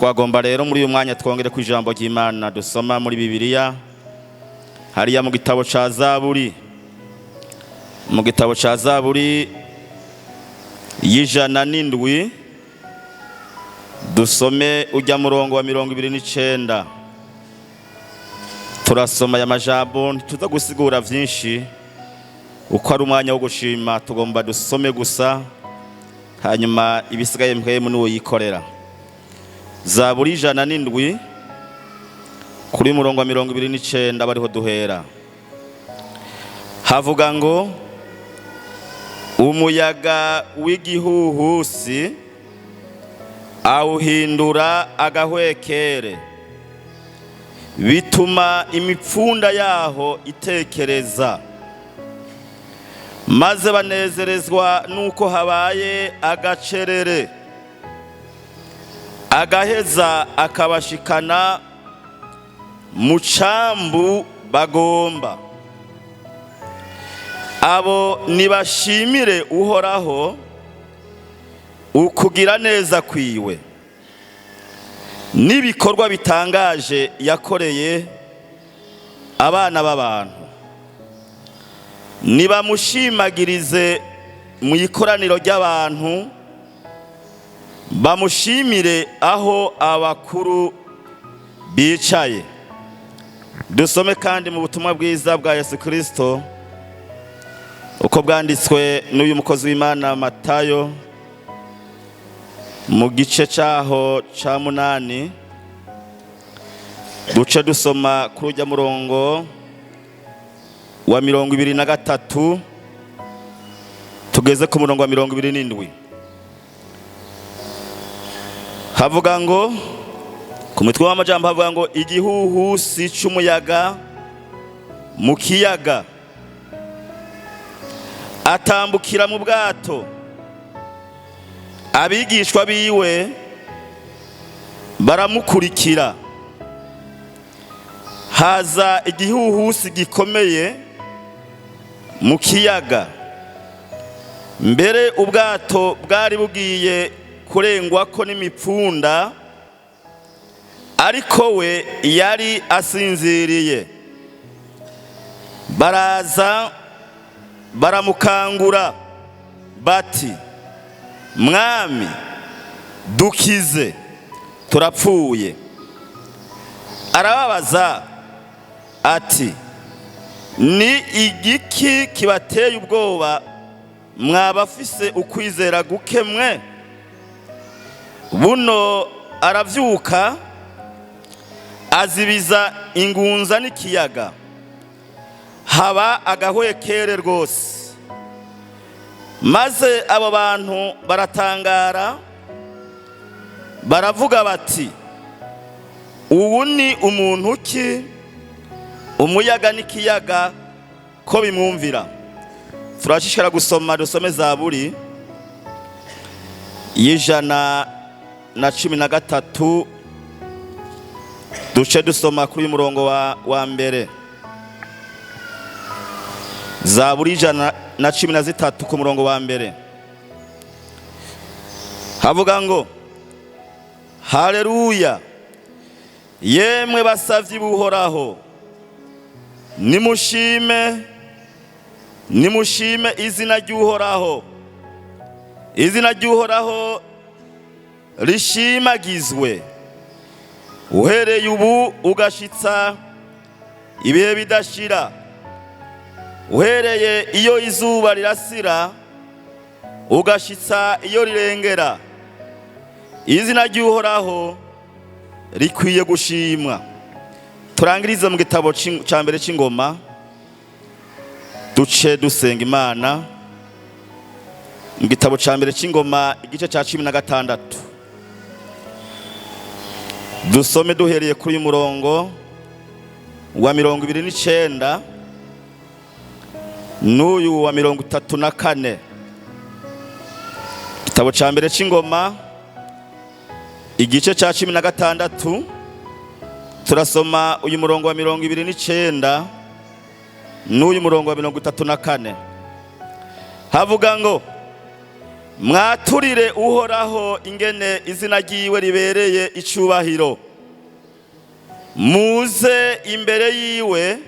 Twagomba rero muri uyu mwanya twongere ku ijambo ry'Imana dusoma muri Bibiliya, hariya mu gitabo ca Zaburi, mu gitabo ca Zaburi y'107, dusome ujya murongo wa 29. Turasoma aya majambo, ntituza gusigura vyinshi uko ari umwanya wo gushima. Tugomba dusome gusa, hanyuma ibisigaye mpwemu niwo yikorera. Zaburi 107 kuri murongo wa 29 bariho duhera. Havuga ngo: umuyaga w'igihuhusi awuhindura agahwekere, bituma imipfunda yaho itekereza, maze banezerezwa nuko habaye agacerere, agaheza akabashikana mu cambu bagomba. Abo nibashimire Uhoraho ukugira neza kwiwe n'ibikorwa bitangaje yakoreye abana b'abantu. Nibamushimagirize mu ikoraniro ry'abantu, bamushimire aho abakuru bicaye. Dusome kandi mu butumwa bwiza bwa Yesu Kristo uko bwanditswe n'uyu mukozi w'Imana Matayo, mu gice cyaho ca 8, duce dusoma kuri ujya murongo wa 23 tugeze ku murongo wa 27. Havuga ngo, ku mutwe w'amajambo havuga ngo: igihuhusi c'umuyaga mu kiyaga. Atambukira mu bwato, abigishwa biwe baramukurikira. Haza igihuhusi gikomeye mu kiyaga, mbere ubwato bwari bugiye kurengwako n'imipfunda, ariko we yari asinziriye. Baraza baramukangura bati: Mwami, dukize, turapfuye. Arababaza ati: Ni igiki kibateye ubwoba, mwabafise ukwizera guke mwe? Buno aravyuka, azibiza ingunza n'ikiyaga, haba agahwekere rwose. Maze abo bantu baratangara, baravuga bati: Ubu ni umuntu ki, umuyaga n'ikiyaga ko bimwumvira? Turashishikara gusoma. Dusome Zaburi y'113, duce dusoma kuri uyu murongo wa mbere. Zaburi 113 ku murongo wa mbere havuga ngo: Haleluya! Yemwe basavyi b'Uhoraho, nimushime, nimushime izina ry'Uhoraho. Izina ry'Uhoraho rishimagizwe uhereye ubu ugashitsa ibihe bidashira. Uhereye iyo izuba rirasira ugashitsa iyo rirengera, izina ry'Uhoraho rikwiye gushimwa. Turangirize mu gitabo ca mbere c'Ingoma, duce dusenga Imana. Mu gitabo ca mbere c'Ingoma, igice ca 16, dusome duhereye kuri uyu murongo wa 29 n'uyu wa 34. Igitabo ca mbere c'Ingoma, igice ca 16, turasoma uyu murongo wa 29 n'uyu murongo wa 34. Havuga ngo: Mwaturire Uhoraho ingene izina ryiwe ribereye icubahiro, muze imbere yiwe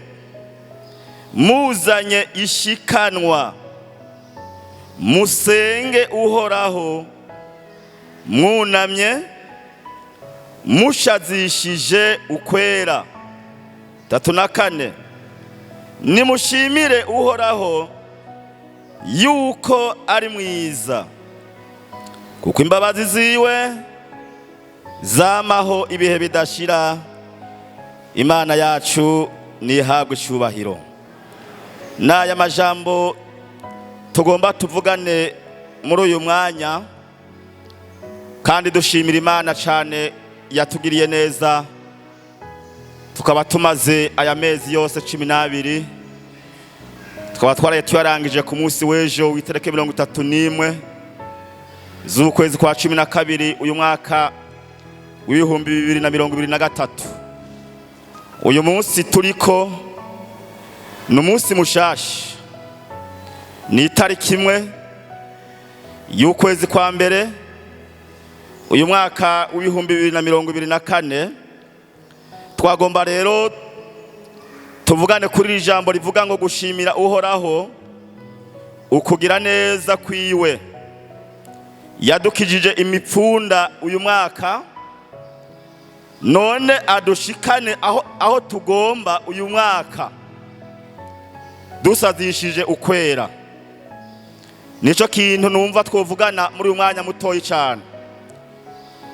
muzanye ishikanwa, musenge Uhoraho mwunamye, mushazishije ukwera. 34, nimushimire Uhoraho yuko ari mwiza, kuko imbabazi ziwe zamaho ibihe bidashira. Imana yacu nihabwe icyubahiro. N'aya majambo tugomba tuvugane muri uyu mwanya, kandi dushimira Imana cyane yatugiriye neza, tukaba tumaze aya mezi yose 12, tukaba twaraye tuyarangije ku munsi w'ejo w'itariki 31 z'ukwezi kwa 12, uyu mwaka w'2023. Uyu munsi turiko ni umunsi mushasha, ni itariki 1 y'ukwezi kwa mbere, uyu mwaka w'2024. Twagomba rero tuvugane kuri iri jambo rivuga ngo gushimira Uhoraho ukugira neza kwiwe yadukijije imipfunda uyu mwaka, none adushikane aho tugomba uyu mwaka dusazishije ukwera. Nico kintu numva twovugana muri uyu mwanya mutoyi cyane: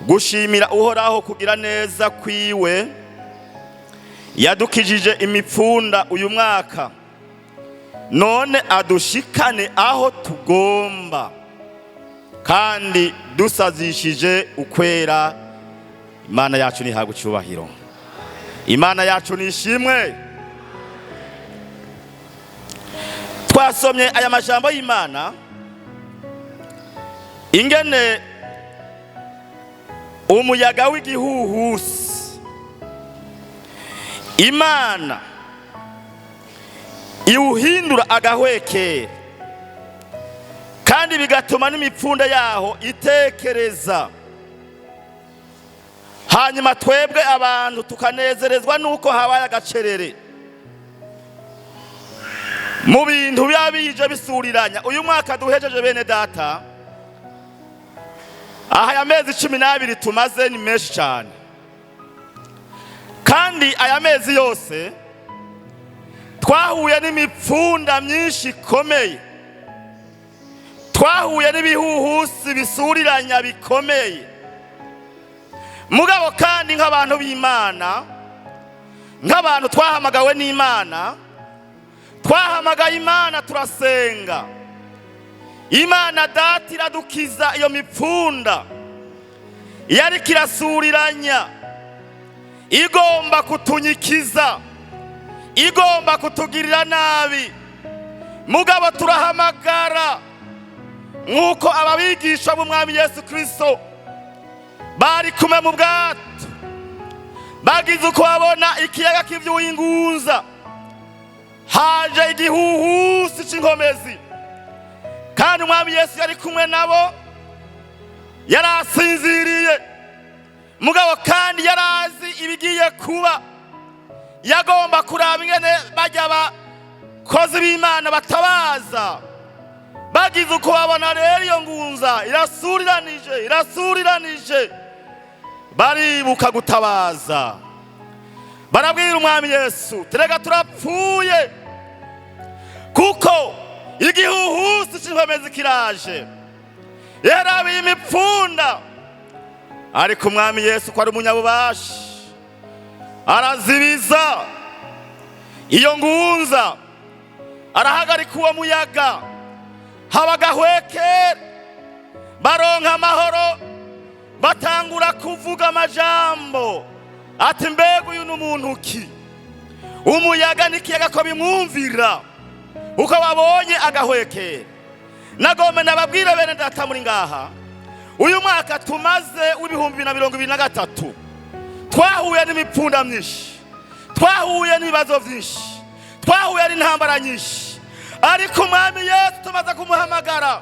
gushimira Uhoraho kugira neza kwiwe yadukijije imipfunda uyu mwaka, none adushikane aho tugomba kandi dusazishije ukwera. Imana yacu nihabwe icyubahiro, Imana yacu nishimwe. Twasomye aya majambo y'Imana ingene umuyaga w'igihuhusi Imana iwuhindura agahwekere, kandi bigatuma n'imipfunda yaho itekereza, hanyuma twebwe abantu tukanezerezwa nuko habaye agacerere mu bintu biba bije bisuriranya. Uyu mwaka duhejeje, bene data, aha aya mezi 12 tumaze ni menshi cyane, kandi aya mezi yose twahuye n'imipfunda myinshi ikomeye, twahuye n'ibihuhusi bisuriranya bikomeye. Mugabo kandi nk'abantu b'Imana, nk'abantu twahamagawe n'Imana, twahamagaye Imana, turasenga, Imana Data iradukiza iyo mipfunda yariko irasuriranya, igomba kutunyikiza, igomba kutugirira nabi. Mugabo turahamagara nk'uko ababigisha b'Umwami Yesu Kristo bari kumwe mu bwato, bagize uko babona ikiyaga kivyuye ingunza, haje igihuhusi c'inkomezi, kandi Umwami Yesu yari kumwe nabo, yarasinziriye. Mugabo kandi yarazi ibigiye kuba, yagomba kuraba ingene bajya abakozi b'Imana batabaza. Bagize uko babona rero iyo ngunza irasuriranije, irasuriranije, baribuka gutabaza, barabwira Umwami Yesu: "Terega turapfuye, kuko igihuhusi c'inkomezi kiraje, yarabiye imipfunda." Ariko Umwami Yesu, ko ari umunyabubasha, arazibiza iyo ngunza, arahagarika uwo muyaga, haba agahwekere, baronka amahoro, batangura kuvuga amajambo ati: "Mbega uyu ni umuntu ki, umuyaga n'ikiyaga ko bimwumvira?" Uko babonye agahwekere. Nagombe nababwire, bene data muri ngaha, uyu mwaka tumaze w'2023 twahuye n'imipfunda myinshi, twahuye n'ibibazo byinshi, twahuye n'intambara nyinshi, ariko Umwami Yesu tumaze kumuhamagara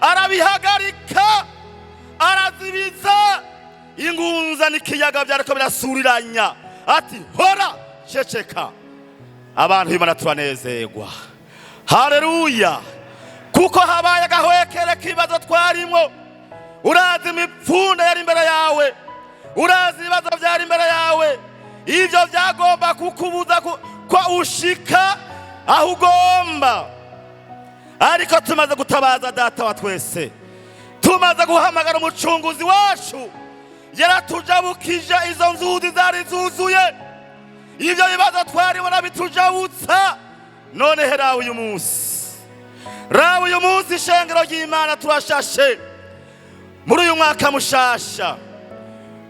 Arabihagarika, arazibiza ingunza n'ikiyaga byariko birasuriranya, ati: "Hora, ceceka." Abantu b'Imana, turanezerwa, haleluya, kuko habaye agahwekere k'ibibazo twarimwo. Urazi imipfunda yari imbere yawe, urazi ibibazo byari imbere yawe, ibyo byagomba kukubuza ko ushika aho ugomba. Ariko tumaze gutabaza Data wa twese, tumaze guhamagara Umucunguzi wacu, yaratujabukije izo nzuzi zari zuzuye. Ibyo bibazo twaribona bitujabutsa. None herawe uyu munsi, raba uyu munsi, ishengero ry'Imana, turashashe muri uyu mwaka mushasha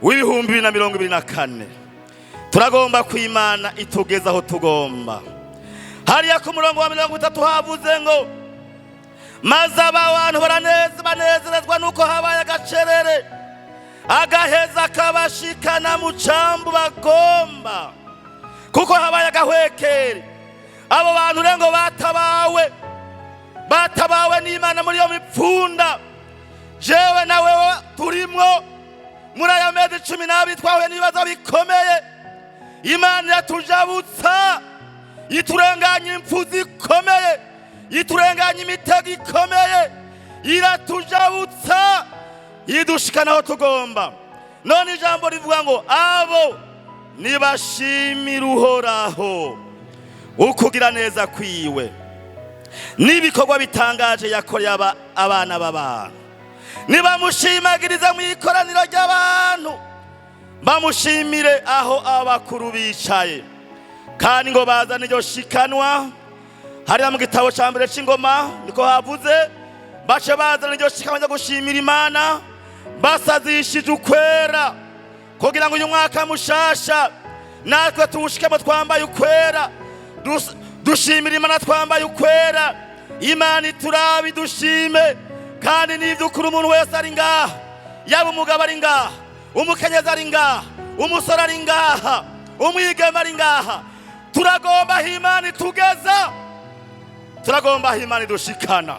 w'2024. Turagomba ko Imana itugeza aho tugomba. Hariya ku murongo wa 30 havuze ngo: "Maze aba bantu banezerezwa nuko habaye agacerere, agaheza kabashikana mu cambu bagomba." Kuko habaye agahwekere, abo bantu rero ngo batabawe n'Imana muri iyo mipfunda. Jewe na wewe turimwo muri aya mezi 12, twahuye n'ibibazo bikomeye. Imana iratujabutsa, iturenganya impfu zikomeye, iturenganya imitego ikomeye, iratujabutsa, idushikana aho tugomba. None ijambo rivuga ngo: "Abo nibashimira Uhoraho ukugira neza kwiwe n'ibikorwa bitangaje yakoreye abana b'abantu. Nibamushimagiriza mu ikoraniro ry'abantu, bamushimire aho abakuru bicaye." Kandi ngo bazane iryo shikanwa hariya mu gitabo cya mbere c'Ingoma, niko havuze. Bace bazana iryo shikanwa ryo gushimira Imana basazishije ukwera, kugira ngo uyu mwaka mushasha natwe tuwushikemo twambaye ukwera, dushimira Imana twambaye ukwera. Imana iturabe, dushime. Kandi n'iby'ukuri, umuntu wese ari ngaha, yaba umugabo ari ngaha, umukenyezi ari ngaha, umusore ari ngaha, umwigeme ari ngaha, turagomba aho Imana itugeza, turagomba aho Imana idushikana.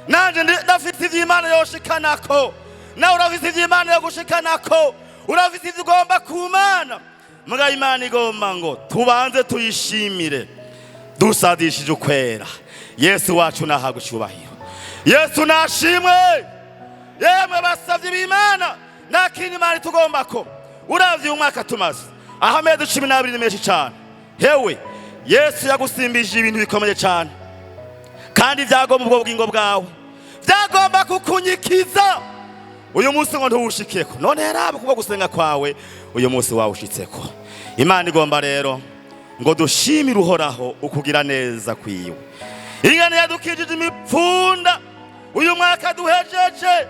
Nanje ndafite ivyo Imana yoshikanako, nawe urafite ivyo Imana yo gushikanako, urafite ivyo ugomba ku Mana. Muga Imana igomba ngo tubanze tuyishimire dusadishije ukwera. Yesu wacu nahabwa icyubahiro, Yesu nashimwe. Yemwe basavye b'Imana, nta kindi Imana itugomba ko. Uravye uyu mwaka tumaze aho, amezi 12 ni menshi cyane. Hewe, Yesu yagusimbije ibintu bikomeye cyane, kandi byagomba ubwo bugingo bwawe, byagomba kukunyikiza. Uyu munsi ngo ntuwushikeko. None yaraba kubwo gusenga kwawe, uyu munsi wawushitseko. Imana igomba rero ngo dushimire Uhoraho ukugira neza kwiwe, ingene yadukijije imipfunda uyu mwaka duhejeje.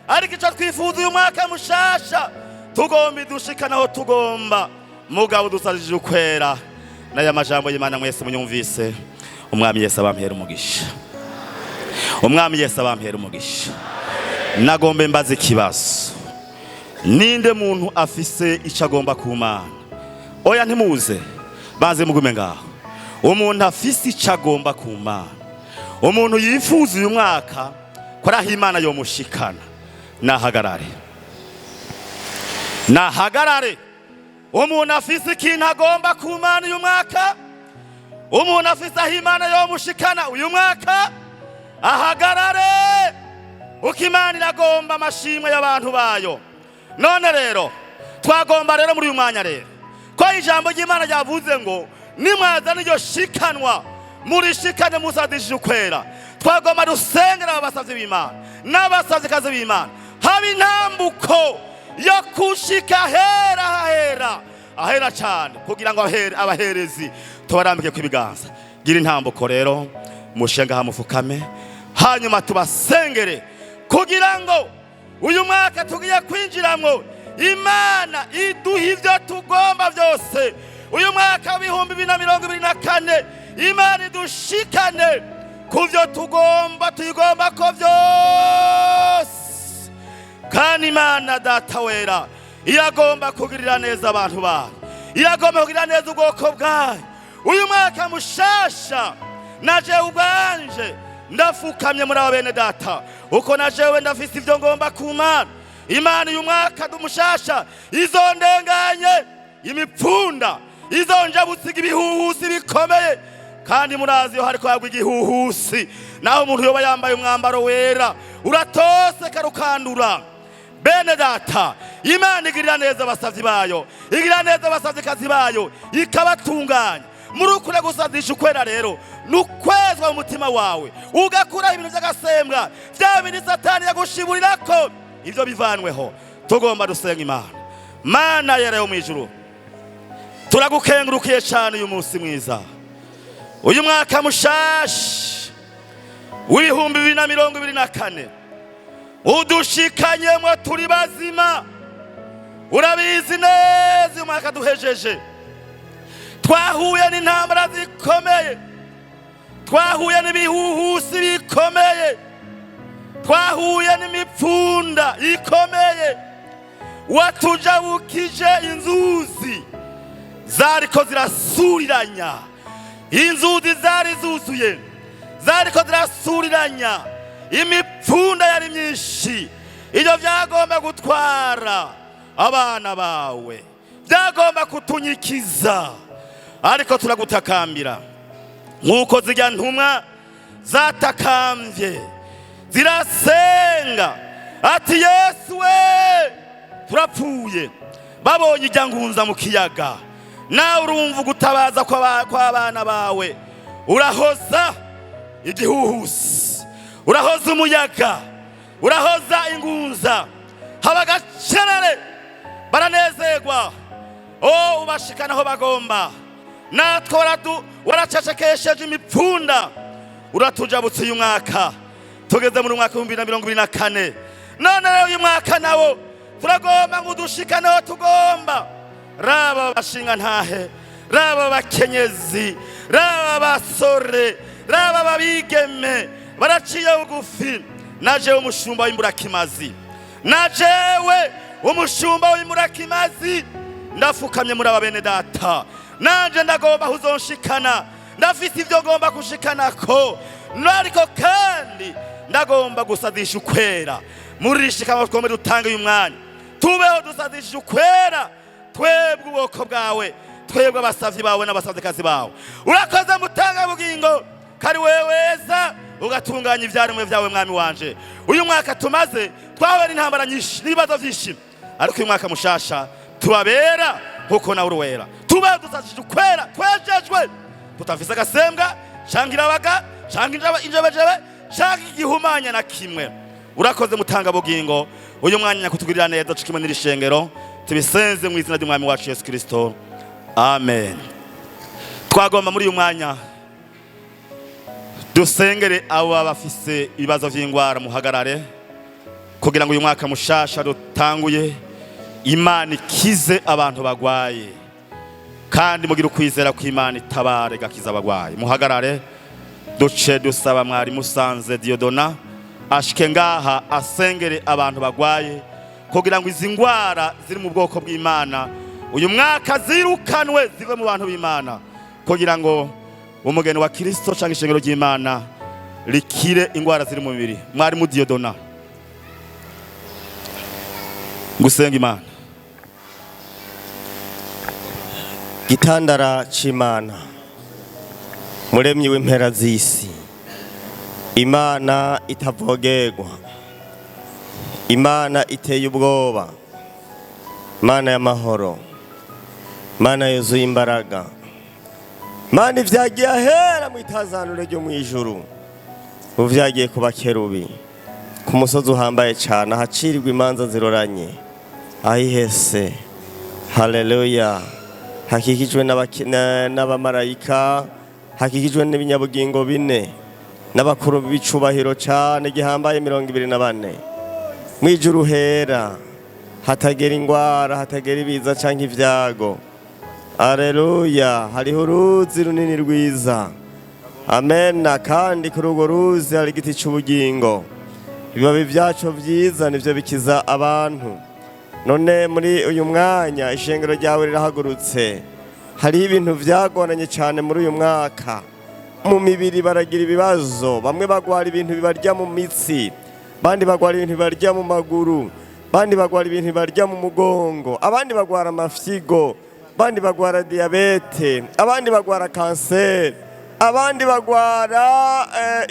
Ariko icyo twifuza, uyu mwaka mushasha tugomba idushikana aho tugomba, mugabo dusajije ukwera. N'aya majambo y'Imana mwese munyumvise. Umwami Yesu abampera umugisha, Umwami Yesu abampera umugisha. Nagombe mbaze ikibazo: ninde muntu afise icyo agomba ku Mana? Oya, ntimuze, baze mugume ngaho. Umuntu afise icyo agomba ku Mana, umuntu yifuza uyu mwaka ko ari aho Imana yomushikana, nahagarare, nahagarare. Umuntu afise ikintu agomba ku Mana uyu mwaka, umuntu afise aho Imana yomushikana uyu mwaka, ahagarare, uko Imana iragomba amashimwe y'abantu bayo. None rero twagomba rero muri uyu mwanya rero, ko ijambo ry'Imana ryavuze ngo: "Nimwazana iryo shikanwa, murishikane musadishije ukwera." Twagomba dusengera aba basavyi b'Imana n'abasavyikazi b'Imana, haba intambuko yo kushika hera, hahera, ahera cyane, kugira ngo abaherezi tubarambike ku ibiganza. Gira intambuko rero, mushenga hamufukame, hanyuma tubasengere kugira ngo uyu mwaka tugiye kwinjiramwo Imana iduha ibyo tugomba byose. Uyu mwaka w'2024 Imana idushikane ku byo tugomba, tuyigomba ko byose. Kandi Imana Data wera iragomba kugirira neza abantu bayo, iragomba kugirira neza ubwoko bwayo. Uyu mwaka mushasha naje ubwanje. Ndafukamye muri aba bene data, uko na jewe ndafise ibyo ngomba ku Mana. Imana, uyu mwaka dumushasha izondenganye imipfunda, izonjabutsiga ibihuhusi bikomeye. Kandi murazi, iyo hariko hagwa igihuhusi, naho umuntu yoba yambaye umwambaro wera uratose karukandura. Bene data, Imana igirira neza abasavyi bayo, igirira neza abasavyikazi bayo, ikabatunganya. Muri ukure gusazisha ukwera rero ni ukwezwa mu mutima wawe, ugakuraho ibintu by'agasembwa, bya bindi Satani yagushiburirako, ibyo bivanweho. Tugomba dusenga Imana. Mana yera yo mu ijuru, turagukengurukiye cyane uyu munsi mwiza, uyu mwaka mushashi w'2024 udushikanyemo turi bazima. Urabizi neza, uyu mwaka duhejeje twahuye n'intambara zikomeye, twahuye n'ibihuhusi bikomeye, twahuye n'imipfunda ikomeye. Watujabukije inzuzi zariko zirasuriranya, inzuzi zari zuzuye, zariko zirasuriranya, imipfunda yari myinshi. Ibyo byagomba gutwara abana bawe, byagomba kutunyikiza, ariko turagutakambira nk'uko zijya ntumwa zatakambye zirasenga ati: "Yesu we, turapfuye," babonye ijya ngunza mu kiyaga. Nawe urumva ugutabaza kw'abana bawe, urahoza igihuhusi, urahoza umuyaga, urahoza ingunza, haba agacerere, baranezerwa. O, ubashikana aho bagomba. Natwe waracecekesheje imipfunda, uratujabutse uyu mwaka, tugeze muri mwaka w'2024. None rero uyu mwaka nawo turagomba ngo udushikane aho tugomba. Raba abashinga ntahe, raba abakenyezi, raba abasore, raba ababigeme baraciye bugufi. Najewe umushumba w'imburakimazi, najewe umushumba w'imburakimazi, ndafukamye muri aba bene data. Nanje ndagomba kuzonshikana, ndafise ibyo ngomba gushikanako, ariko kandi ndagomba gusadisha ukwera. Muri rishikama twombe dutange uyu mwanya, tubeho dusadishije ukwera, twebwe ubwoko bwawe, twebwe abasavyi bawe n'abasavyikazi bawe. Urakoze, mutanga bugingo, kari wewe weza ugatunganya ivyaremwe vyawe. Mwami wanje, uyu mwaka tumaze twahuye n'intambara nyinshi n'ibibazo vyinshi, ariko uyu mwaka mushasha tubabera nkuko nawe uri wera, tubeho dusashije ukwera, twejejwe, tutafise agasembwa canke irabaga canke injebejebe canke igihumanya na kimwe. Urakoze, mutanga bugingo, uyu mwanya kutugirira neza co kimwe n'irishengero. Tubisenze mu izina ry'Umwami wacu Yesu Kristo, amen. Twagomba muri uyu mwanya dusengere abo baba bafise ibibazo vy'ingwara. Muhagarare kugira ngo uyu mwaka mushasha dutanguye, Imana ikize abantu bagwaye, kandi mugire ukwizera ko Imana itabare gakiza abagwaye. Muhagarare, duce dusaba mwari musanze Diodona ashike ngaha asengere abantu bagwaye, kugira ngo izi ngwara ziri mu bwoko bw'Imana uyu mwaka zirukanwe, zive mu bantu b'Imana, kugira ngo umugeni wa Kristo cyangwa ishengero ry'Imana rikire ingwara ziri mu mubiri. Mwarimu Diodona, gusenga Imana. Gitandara c'Imana, muremyi w'impera z'isi, Imana itavogerwa, Imana iteye ubwoba, Imana y'amahoro, Imana yuzuye imbaraga, Imana ivyagiye ahera mu itazanure ryo mu ijuru, uvyagiye ku bakerubi, ku musozi uhambaye cane ahacirirwa imanza ziroranye, ahihese, haleluya, hakikijwe n'abamarayika, hakikijwe n'ibinyabugingo bine n'abakuru b'icubahiro cane gihambaye 24, mwijuru hera hatagera ingwara, hatagera ibiza canke ivyago. Aleluya, hariho uruzi runini rwiza, amena. Kandi kuri urwo ruzi hari igiti c'ubugingo, ibibabi vyaco vyiza nivyo bikiza abantu. None muri uyu mwanya ishengero ryawe rirahagurutse. Hariho ibintu vyagoranye cyane muri uyu mwaka. Mu mibiri baragira ibibazo, bamwe bagwara ibintu bibarya mu mitsi, abandi bagwara ibintu bibarya mu maguru, abandi bagwara ibintu bibarya mu mugongo, abandi bagwara amafyigo, abandi bagwara diyabete, abandi bagwara kanseri, abandi bagwara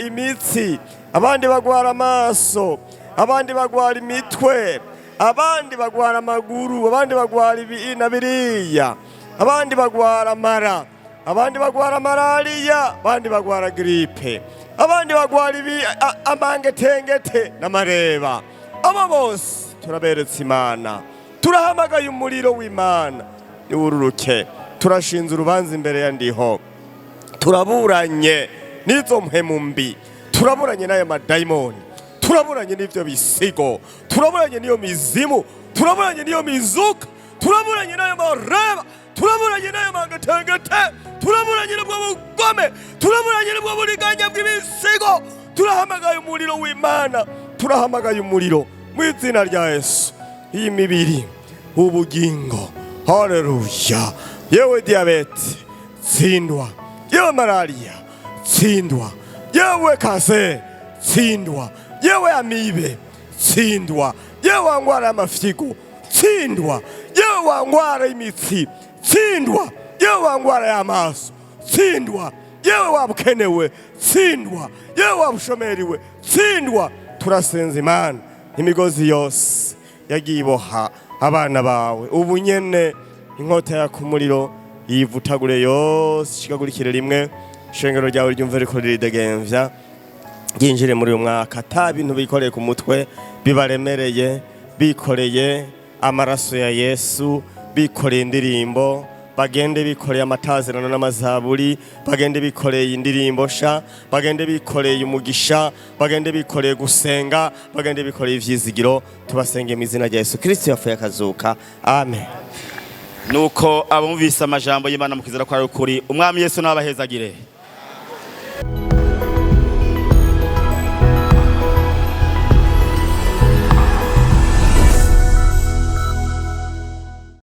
imitsi, abandi bagwara amaso, abandi bagwara imitwe, abandi bagwara amaguru, abandi bagwara ibi na biriya, abandi bagwara amara, abandi bagwara malariya, abandi bagwara grippe, abandi bagwara ibi amangetengete n'amareba. Abo bose turaberetse Imana, turahamagaye umuriro w'Imana niwururuke. Turashinze urubanza imbere ya Ndiho, turaburanye n'izo mpemu mbi, turaburanye n'ayo madayimoni, turaburanye n'ibyo bisigo, turaburanye n'iyo mizimu, turaburanye n'iyo mizuka, turaburanye n'ayo mareba, turaburanye n'ayo mangetengete, turaburanye n'ubwo bugome, turaburanye n'ubwo buriganya bw'ibisigo. Turahamagaye umuriro w'Imana, turahamagaye umuriro mu izina rya Yesu. Iyi mibiri ubugingo, haleluya! Yewe diyabete, tsindwa! Yewe malariya, tsindwa! Yewe kanseri, tsindwa! Yewe amibe, tsindwa! Yewe wa ngwara y'amafyigo, tsindwa! Yewe wa ngwara y'imitsi, tsindwa! Yewe wa ngwara y'amaso, tsindwa! Yewe wa bukenewe, tsindwa! Yewe wa bushomeriwe, tsindwa! Turasenza Imana, imigozi yose yagiye iboha abana bawe, ubu nyene inkota yaka umuriro yivutagure yose, ishikagurikire rimwe. Ishengero ryawe ryumve riko riridegemvya, ryinjire muri uyu mwaka ata bintu bikoreye ku mutwe bibaremereye, bikoreye amaraso ya Yesu, bikoreye indirimbo, bagende bikoreye amatazirano n'amazaburi, bagende bikoreye indirimbo sha, bagende bikoreye umugisha, bagende bikoreye gusenga, bagende bikoreye ivyizigiro. Tubasenge mu izina rya Yesu Kristo yapfuye akazuka, amen. Nuko abumvise amajambo y'Imana mukizera ko ari ukuri, Umwami Yesu nabahezagire.